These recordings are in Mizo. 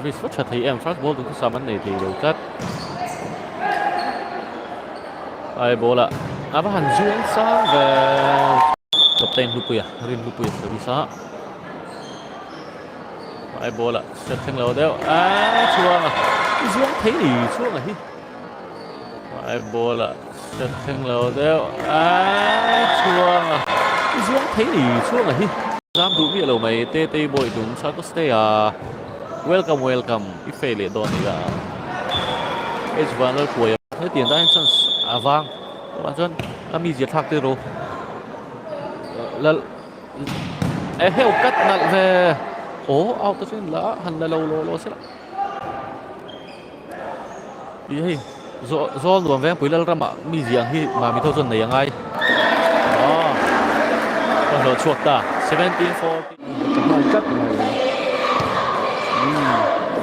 Service va tha thei em first ball duhthusam an nei thei lo tlat. Ai ball ah a va han zuang sang ve. Captain Hlupuia Rin Hlupuia service a. Ai ball ah set thleng lo deuh a chhuang a zuang thei ni chhuang a hi. Ai ball ah set thleng lo deuh a chhuang a zuang thei ni chhuang a hi. Zam duh miah lo mai te tei bawi tum sa Stay a welcome welcome i fail leh dawn ila H van lal kuai a hetiang tan hian chance a vang chuvang chuan a mizia thlak te ro lal e heu cut nalh ve aw out te chuan la han la lo lo lo sela tih hei zaw zawl nuam vengpui lal ramah mizia ang hi mami tho chuan nei a ngai aw ka hlawh chhuak ta 1740. Ka hman tlat mai.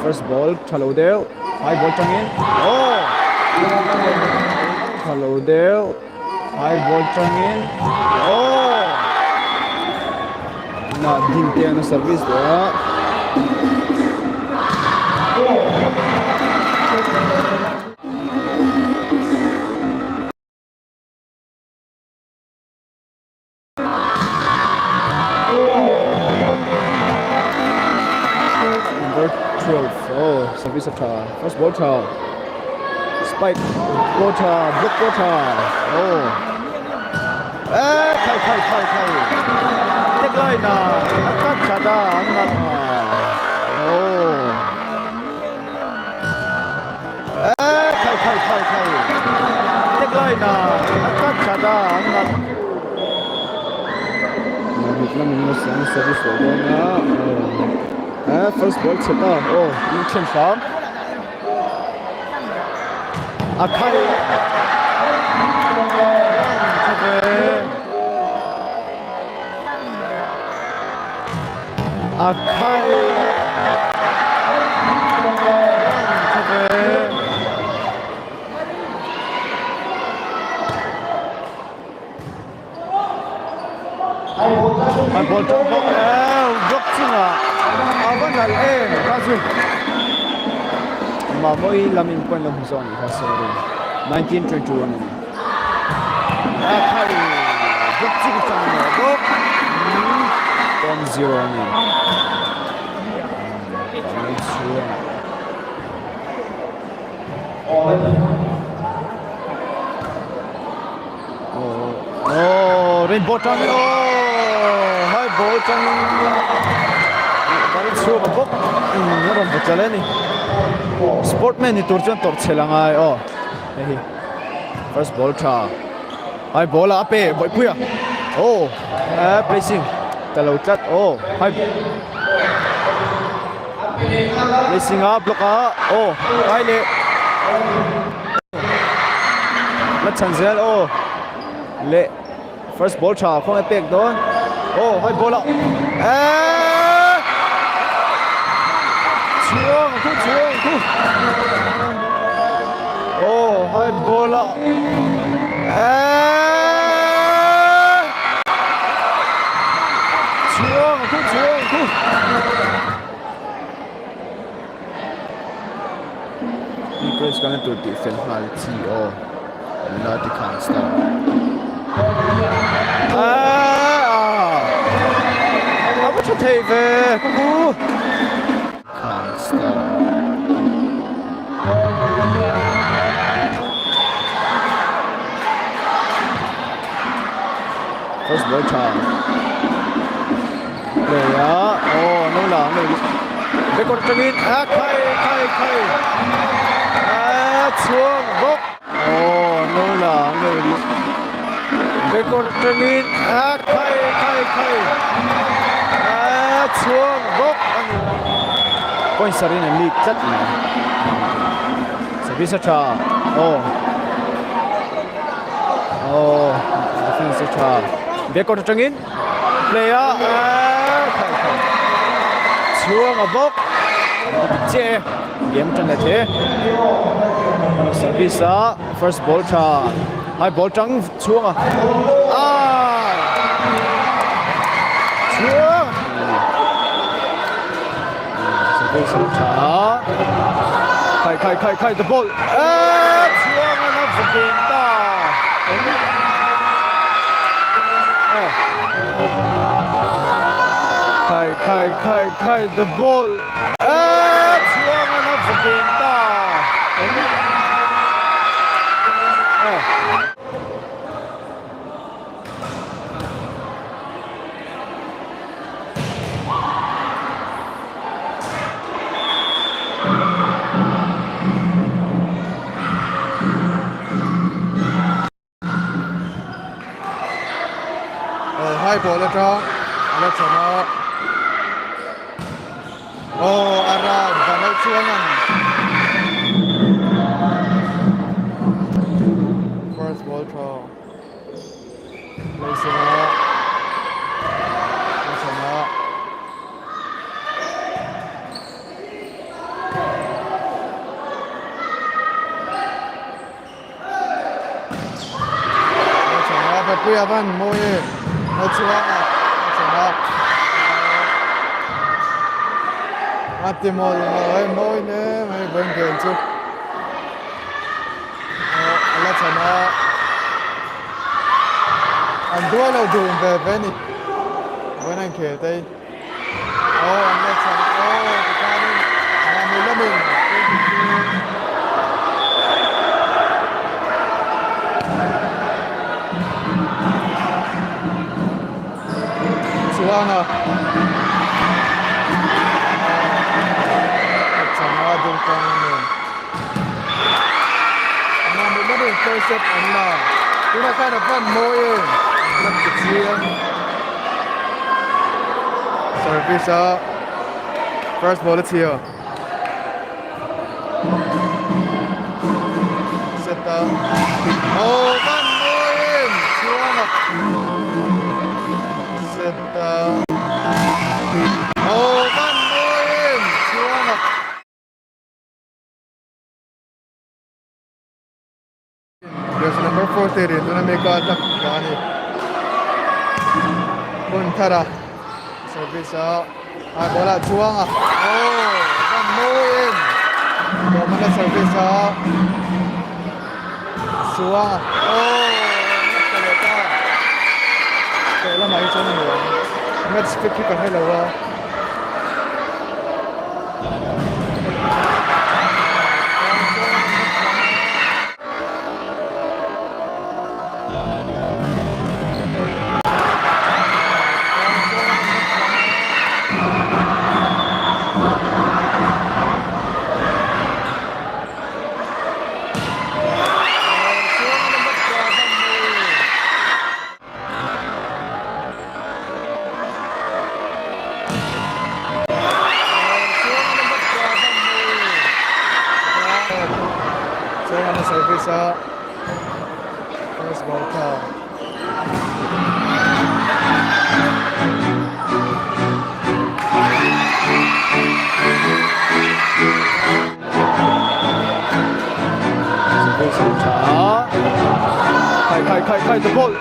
First ball tha lo deuh. High ball tangin. Oh! Tha lo deuh. High ball tangin. Oh! Na ding te na service leh a. Number 12 oh service a tha first ball tha spike ball tha block ball tha oh eh khai khai khai khai tek lai na a cut tha da an na oh eh khai khai khai khai tek lai na a cut tha da an na Mamit lamin a siam service tawh dawn a eh first ball chhe ta aw in thlen hram a khai a khai A ball tang bawk em block chungah a va nalh em kha chu Mamawii lam in point lo hmu zawk a nih kha sorry 1921 a ni a khai block chung tang leh bawk 10 a ni chhuang Oh, rainbow tang oh, high ball tang bal chhuak a bawk a rawn vaw chal ani sportman ni tur chuan tawrh chhel angai aw hei hi first ball tha high ball a pe bawihpuia oh eh placing ta lo tlat oh high placing a block a oh kai leh La chhan zel aw leh first ball tha khawnge pek dawn aw hai ball a eeee chhuang khu chhuang khu aw hai ball a eeee chhuang khu chhuang khu. Nicholas kan tur tih fel nghal chi aw la ti khan star a va tha thei ve kuku khan star first ball tha Play a aw no la no record atangin a khai khai khai a chhuang bawk aw no la no record atangin a khai khai khai a chhuang bawk a ni point sarin an lead tlat mai service a tha aw aw defense a tha record atangin Play a chhuang a bawk che game tan leh the service a first ball tha high ball tang chhuang a a chhuang service tha. Khai khai khai khai the ball eh chuang an a vawkin ta. Khai khai khai khai the ball eh chuang an a vawkin ta. High ball atang ala chhan a aw a ran van lo chuang ang first ball tha Leisena Leisena Leisena Papuia van mawi e a chuang a Leisena a ti mawl mawi mawi ne mai vawiin ken chu a la chhan a an dual lo dun ve ve ni vawiin a inkhel te hi aw an la chhan aw tikhanin mahni lamin 22 Chuang a a chang a dawhkan nen Mamawh lamin first set an la tunah khan a van mawi em an ti chiang service a first ball a chhia set a aw van mawi em chuang a set a aw van mawi em chuang a. Jersey number 40 rin tuna meka tak ka ani hun thara service a a bola chuang a oh van mawi em Romana service a chuang a oh ngat leh ta teh lamah hi chuan a nuam match fit hi ka hre lo a. Chuan a service a first ball kha Service tha khai khai khai khai the ball.